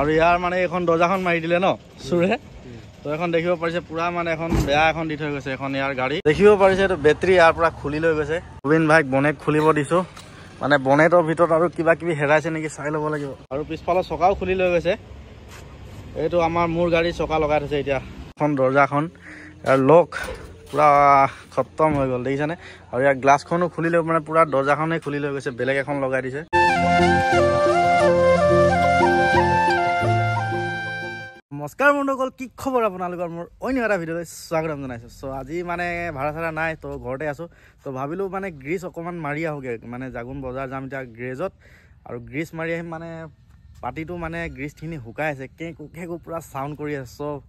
আৰু ইয়াৰ মানে এখন দৰ্জাখন মাৰি দিলে ন চুৰে, তো এখন দেখিব পাৰিছে পুৰা মানে এখন বেয়া এখন দি থৈ গৈছে এখন ইয়াৰ গাড়ী। দেখিব পাৰিছে এইটো বেটেৰী ইয়াৰ পৰা খুলি লৈ গৈছে। গোবিন্দ ভাইক বনেট খুলিব দিছোঁ, মানে বনেটৰ ভিতৰত আৰু কিবা কিবি হেৰাইছে নেকি চাই ল'ব লাগিব। আৰু পিছফালৰ চকাও খুলি লৈ গৈছে। এইটো আমাৰ মোৰ গাড়ীৰ চকা লগাই থৈছে এতিয়া। এখন দৰ্জাখন ইয়াৰ লক পুৰা খতম হৈ গ'ল, দেখিছেনে? আৰু ইয়াৰ গ্লাছখনো খুলি লৈ মানে পুৰা দৰ্জাখনেই খুলি লৈ গৈছে, বেলেগ এখন লগাই দিছে। নমস্কাৰ বন্ধুসকল, কি খবৰ আপোনালোকৰ? মোৰ অন্য এটা ভিডিঅ'লৈ স্বাগতম জনাইছোঁ। চ' আজি মানে ভাড়া চাড়া নাই, তো ঘৰতে আছোঁ। তো ভাবিলোঁ মানে গ্ৰীচ অকণমান মাৰি আহোঁগৈ, মানে জাগুন বজাৰ যাম এতিয়া গ্ৰেজত আৰু গ্ৰীচ মাৰি আহিম। মানে পাতিটো মানে গ্ৰীচখিনি শুকাই আছে, কেঁকো কেঁকো পূৰা চাউণ্ড কৰি আছে। চ'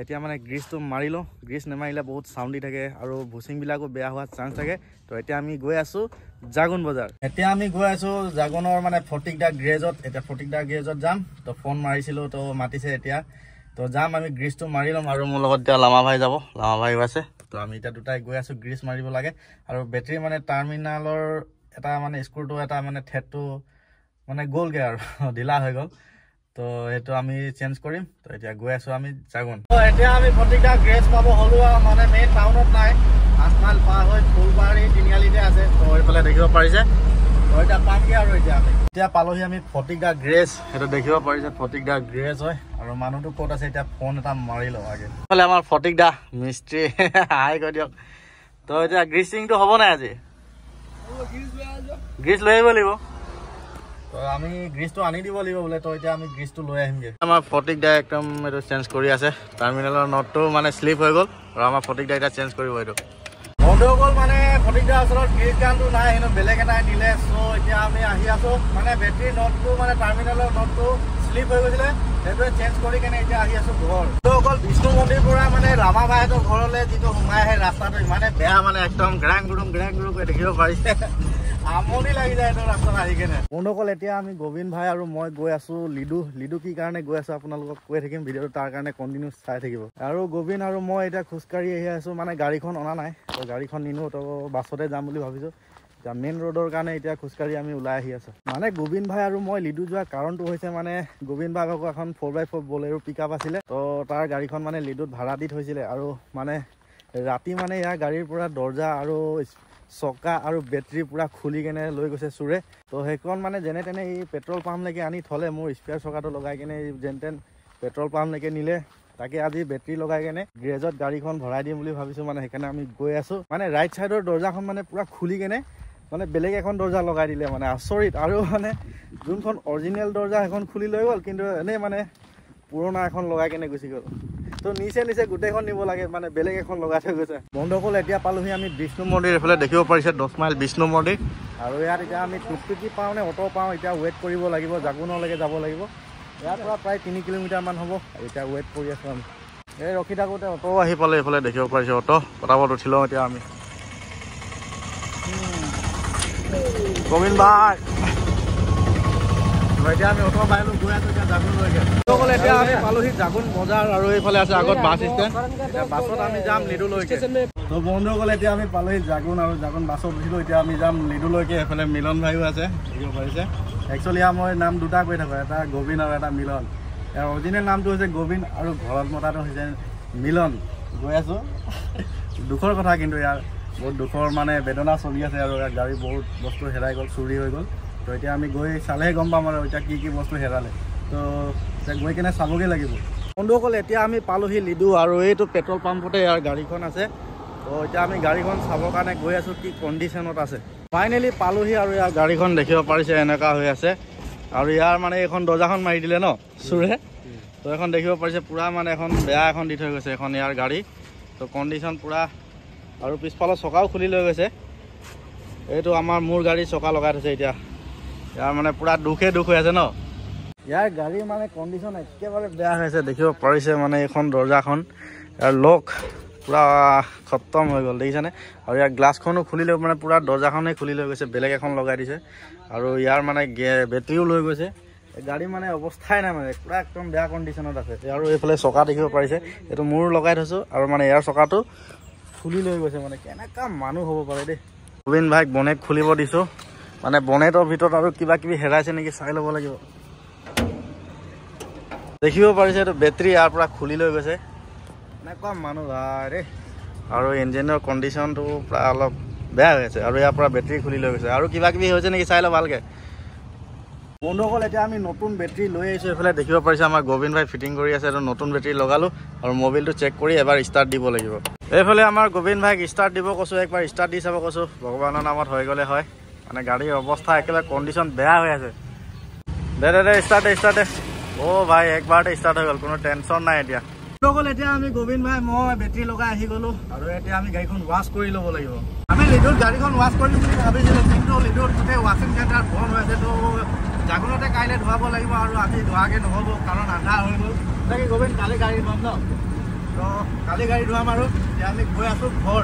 এতিয়া মানে গ্ৰীচটো মাৰি লওঁ, গ্ৰীচ নেমাৰিলে বহুত চাউণ্ড দি থাকে আৰু ভুচিংবিলাকো বেয়া হোৱাৰ চান্স থাকে। তো এতিয়া আমি গৈ আছোঁ জাগুন বজাৰ। এতিয়া আমি গৈ আছোঁ জাগুনৰ মানে ফটিক দা গ্ৰেজত। এতিয়া ফটিক দা গ্ৰেজত যাম। তো ফোন মাৰিছিলোঁ, তো মাতিছে এতিয়া, তো যাম আমি গ্ৰীচটো মাৰি ল'ম। আৰু মোৰ লগত এতিয়া লামা ভাই যাব, লামা ভাইও আছে। তো আমি এতিয়া দুটাই গৈ আছোঁ, গ্ৰীচ মাৰিব লাগে। আৰু বেটেৰী মানে টাৰ্মিনেলৰ এটা মানে স্ক্ৰুটো এটা মানে থেডটো মানে গ'লগৈ আৰু ঢিলা হৈ গ'ল, তো সেইটো আমি চেঞ্জ কৰিম। তো এতিয়া গৈ আছোঁ আমি জাগুন। তো এতিয়া আমি ফটিক দা গ্ৰেজ পাব হ'লো আৰু, মানে মেইন টাউনত নাই, 8 মাইল পাৰ হৈ ফুলবাৰী তিনিআলিতে আছে। তো এইফালে দেখিব পাৰিছে। তো এতিয়া পামগৈ আৰু এতিয়া আমি এতিয়া পালোহি আমি ফটিক দা গ্ৰেজ। সেইটো দেখিব পাৰিছে ফটিক দা গ্ৰেজ হয়। আৰু মানুহটো ক'ত আছে এতিয়া ফোন এটা মাৰি লওঁ আগে। এইফালে আমাৰ ফটিক দা মিস্ত্ৰী, হাই কৈ দিয়ক। তো এতিয়া গ্ৰীচিংটো হ'ব নাই আজি? গ্ৰীচ লৈ আহিব লাগিব। তো আমি গ্ৰীচটো আনি দিব লাগিব বোলে। তো এতিয়া আমি গ্ৰীচটো লৈ আহিমগৈ। আমাৰ ফটিক দা একদম এইটো চেঞ্জ কৰি আছে, টাৰ্মিনেলৰ নটটো মানে শ্লিপ হৈ গ'ল আৰু আমাৰ ফটিক দা এতিয়া চেঞ্জ কৰিব এইটো। বন্ধুসকল, মানে ফটিক দাৰ ওচৰত গ্ৰীচ গানটো নাই, কিন্তু বেলেগ এটাই নিলে। চ' এতিয়া আমি আহি আছোঁ, মানে বেটেৰীৰ নটটো মানে টাৰ্মিনেলৰ নটটো শ্লিপ হৈ গৈছিলে, সেইটোৱে চেঞ্জ কৰি কেনে এতিয়া আহি আছোঁ ঘৰ। বন্ধুসকল, বিষ্ণু মন্দিৰ পৰা মানে ৰামা ভাইহঁতৰ ঘৰলৈ যিটো সোমাই আহে ৰাস্তাটো ইমানে বেয়া, মানে একদম গ্ৰাং গুৰুং গ্ৰাং গুৰুং কৰি দেখিব পাৰিছে, আমনি লাগি যায় এইটো ৰাস্তাত আহি কেনে। বন্ধুসকল, এতিয়া আমি গোবিন্দ ভাই আৰু মই গৈ আছোঁ লিডু। লিডু কি কাৰণে গৈ আছোঁ আপোনালোকক কৈ থাকিম, ভিডিঅ'টো তাৰ কাৰণে কণ্টিনিউ চাই থাকিব। আৰু গোবিন্দ আৰু মই এতিয়া খোজকাঢ়ি আহি আছোঁ, মানে গাড়ীখন অনা নাই, তো গাড়ীখন নিনো, তো বাছতে যাম বুলি ভাবিছোঁ। এতিয়া মেইন ৰোডৰ কাৰণে এতিয়া খোজকাঢ়ি আমি ওলাই আহি আছোঁ। মানে গোবিন্দ ভাই আৰু মই লিডু যোৱাৰ কাৰণটো হৈছে মানে গোবিন্দ ভাই ভাগৰ এখন 4x4 বলেৰো পিক আপ আছিলে, তো তাৰ গাড়ীখন মানে লিডুত ভাড়া দি থৈছিলে। আৰু মানে ৰাতি মানে ইয়াৰ গাড়ীৰ পৰা দৰ্জা আৰু চকা আৰু বেটেৰী পূৰা খুলি কেনে লৈ গৈছে চোৰে। তো সেইখন মানে যেনে তেনে এই পেট্ৰল পাম্পলৈকে আনি থ'লে, মোৰ স্পেয়াৰ চকাটো লগাই কেনে যেন তেন পেট্ৰল পাম্পলৈকে নিলে। তাকে আজি বেটেৰী লগাই কেনে গ্ৰেজত গাড়ীখন ভৰাই দিম বুলি ভাবিছোঁ, মানে সেইকাৰণে আমি গৈ আছোঁ। মানে ৰাইট ছাইডৰ দৰ্জাখন মানে পূৰা খুলি কেনে মানে বেলেগ এখন দৰ্জা লগাই দিলে, মানে আচৰিত। আৰু মানে যোনখন অৰিজিনেল দৰ্জা সেইখন খুলি লৈ গ'ল, কিন্তু এনেই মানে পুৰণা এখন লগাই কেনে গুচি গ'ল। তো নিচে নিচে গোটেইখন নিব লাগে, মানে বেলেগ এখন লগাই থৈ গৈছে। বন্ধুসকল, এতিয়া পালোহি আমি বিষ্ণু মন্দিৰ। এইফালে দেখিব পাৰিছে 10 মাইল বিষ্ণু মন্দিৰ। আৰু ইয়াত এতিয়া আমি টুকটুকি পাওঁ নে অ'টো পাওঁ এতিয়া ৱেইট কৰিব লাগিব, জাগুনলৈকে যাব লাগিব। ইয়াৰ পৰা প্ৰায় 3 কিলোমিটাৰমান হ'ব। এতিয়া ৱেইট কৰি আছোঁ আমি। এই ৰখি থাকোঁতে অ'টোও আহি পালে, এইফালে দেখিব পাৰিছে অ'টো। পটাপট উঠি লওঁ এতিয়া আমি। গোবিন্দ ভাই, এতিয়া আমি অ'টো পাইলোঁ, গৈ আছোঁ এতিয়া জাগুনলৈকে। এতিয়া আমি পালোহি জাগুন বজাৰ আৰু এইফালে আছে আগত বাছ ষ্টেণ্ড। এতিয়া বাছত আমি যাম লিডুলৈকে। তো বন্ধুসকল, এতিয়া আমি পালোহি জাগুন আৰু জাগুন বাছত উঠিলোঁ। এতিয়া আমি যাম লিডুলৈকে। এইফালে মিলন ভাইও আছে, দেখিব পাৰিছে। একচুৱেলি মই নাম দুটা কৈ থাকোঁ, এটা গোবিন্দ আৰু এটা মিলন। ইয়াৰ অৰিজিনেল নামটো হৈছে গোবিন্দ আৰু ঘৰত মতাটো হৈছে মিলন। গৈ আছোঁ, দুখৰ কথা কিন্তু ইয়াৰ বহুত দুখৰ মানে বেদনা চলি আছে। আৰু ইয়াৰ গাড়ী বহুত বস্তু হেৰাই গ'ল, চুৰি হৈ গ'ল। তো এতিয়া আমি গৈ চালেহে গম পাম আৰু এতিয়া কি কি বস্তু হেৰালে। তো এতিয়া গৈ কেনে চাবগৈ লাগিব। বন্ধুসকল, এতিয়া আমি পালোহি লিডু আৰু এইটো পেট্ৰল পাম্পতে ইয়াৰ গাড়ীখন আছে। তো এতিয়া আমি গাড়ীখন চাবৰ কাৰণে গৈ আছোঁ কি কণ্ডিশ্যনত আছে। ফাইনেলি পালোহি আৰু ইয়াৰ গাড়ীখন দেখিব পাৰিছে এনেকুৱা হৈ আছে। আৰু ইয়াৰ মানে এইখন দৰ্জাখন মাৰি দিলে ন চোৰে, তো এখন দেখিব পাৰিছে পূৰা মানে এখন বেয়া এখন দি থৈ গৈছে এখন ইয়াৰ গাড়ী। তো কণ্ডিশ্যন পূৰা, আৰু পিছফালৰ চকাও খুলি লৈ গৈছে। এইটো আমাৰ মোৰ গাড়ীৰ চকা লগাই থৈছে এতিয়া। ইয়াৰ মানে পূৰা দুখে দুখ হৈ আছে ন। ইয়াৰ গাড়ী মানে কণ্ডিশ্যন একেবাৰে বেয়া হৈ আছে, দেখিব পাৰিছে। মানে এইখন দৰ্জাখন ইয়াৰ লক পূৰা খতম হৈ গ'ল, দেখিছেনে? আৰু ইয়াৰ গ্লাছখনো খুলি লৈ মানে পূৰা দৰ্জাখনেই খুলি লৈ গৈছে, বেলেগ এখন লগাই দিছে। আৰু ইয়াৰ মানে বেটেৰীও লৈ গৈছে। গাড়ী মানে অৱস্থাই নাই, মানে পূৰা একদম বেয়া কণ্ডিশ্যনত আছে। আৰু এইফালে চকা দেখিব পাৰিছে, এইটো মোৰ লগাই থৈছোঁ। আৰু মানে ইয়াৰ চকাটো খুলি লৈ গৈছে, মানে কেনেকুৱা মানুহ হ'ব পাৰে দেই। গোবিন্দ ভাইক বনেট খুলিব দিছোঁ, মানে বনেটৰ ভিতৰত আৰু কিবা কিবি হেৰাইছে নেকি চাই ল'ব লাগিব। দেখিব পাৰিছে এইটো বেটেৰী ইয়াৰ পৰা খুলি লৈ গৈছে। এনেকুৱা মানুহ ভাই দেই। আৰু ইঞ্জিনৰ কণ্ডিশ্যনটো প্ৰায় অলপ বেয়া হৈ আছে, আৰু ইয়াৰ পৰা বেটেৰী খুলি লৈ গৈছে। আৰু কিবা কিবি হৈছে নেকি চাই লওঁ ভালকৈ। বন্ধুসকল, এতিয়া আমি নতুন বেটেৰী লৈ আহিছোঁ। এইফালে দেখিব পাৰিছে আমাৰ গোবিন্দ ভাই ফিটিং কৰি আছে। এইটো নতুন বেটেৰী লগালোঁ আৰু মবিলটো চেক কৰি এবাৰ ষ্টাৰ্ট দিব লাগিব। এইফালে আমাৰ গোবিন্দ ভাইক ষ্টাৰ্ট দিব কৈছোঁ, একবাৰ ষ্টাৰ্ট দি চাব কৈছোঁ। ভগৱানৰ নামত হৈ গ'লে হয়। মানে গাড়ীৰ অৱস্থা একেবাৰে কণ্ডিশ্যন বেয়া হৈ আছে। দে দে দে, ষ্টাৰ্ট দে, ষ্টাৰ্ট দে। অ' ভাই, একবাৰতে ষ্টাৰ্ট হৈ গ'ল, কোনো টেনশ্যন নাই এতিয়া। বন্ধুসকল, এতিয়া আমি গোবিন্দ ভাই মই বেটেৰী লগাই আহি গ'লোঁ, আৰু এতিয়া আমি গাড়ীখন ৱাছ কৰি ল'ব লাগিব। আমি লিডুত গাড়ীখন ৱাছ কৰিম বুলি ভাবিছিলোঁ, কিন্তু লিডুত গোটেই ৱাশ্বিং চেণ্টাৰ বন্ধ হৈ আছে। তো জাগোনতে কাইলৈ ধুৱাব লাগিব, আৰু আজি ধোৱাকৈ নহ'ব কাৰণ আন্ধাৰ হৈ গ'ল। তাকে গোবিন্দ, কালি গাড়ী ধুৱাম ন? তো কালি গাড়ী ধুৱাম। আৰু এতিয়া আমি গৈ আছোঁ ঘৰ।